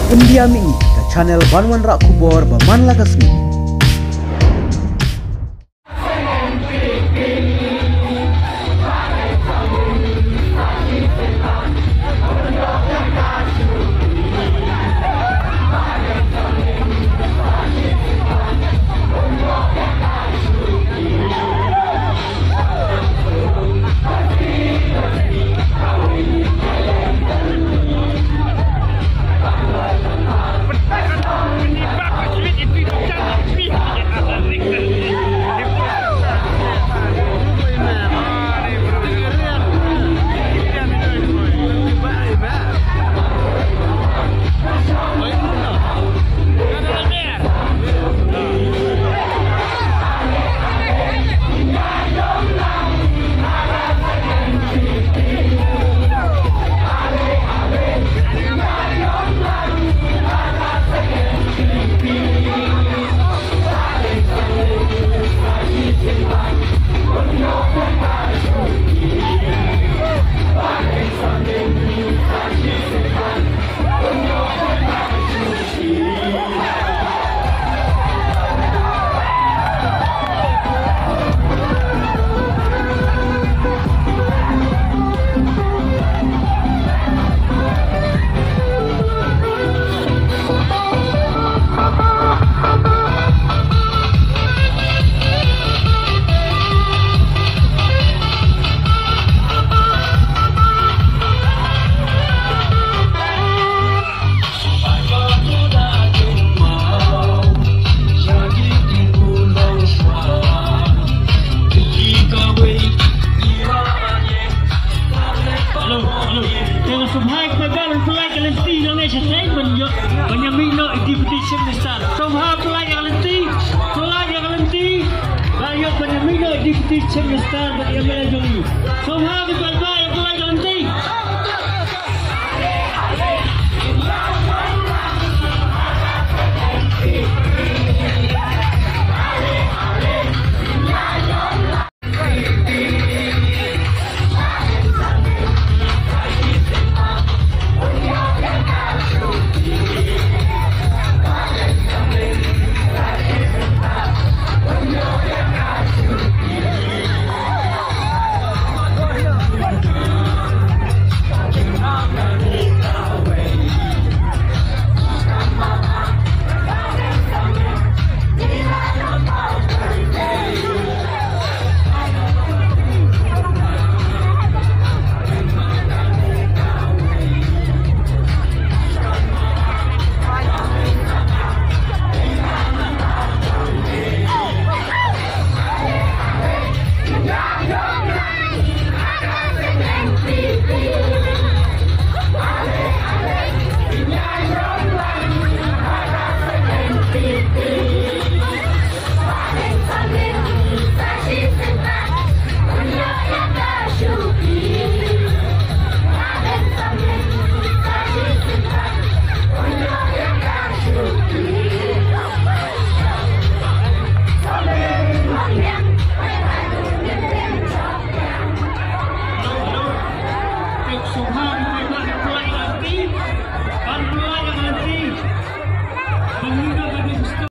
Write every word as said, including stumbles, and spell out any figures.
India Mih, ka channel ban wanrah khubor ba man la ka sngi. Hello, hello. Te sngewbha ïa ki paidbah ban pynlait ïa ka lynti nangne shatei ban ïoh, ban ïa mih noh ïa u Deputy Chief Minister. Sngewbha pynlait ïa ka lynti, pynlait ïa ka lynti. Ba ïoh ban ïa mih noh ïa u Deputy Chief Minister bad ïa M L A jong ngi. Sngewbha ki paidbah ïa pynlait ïa ka lynti.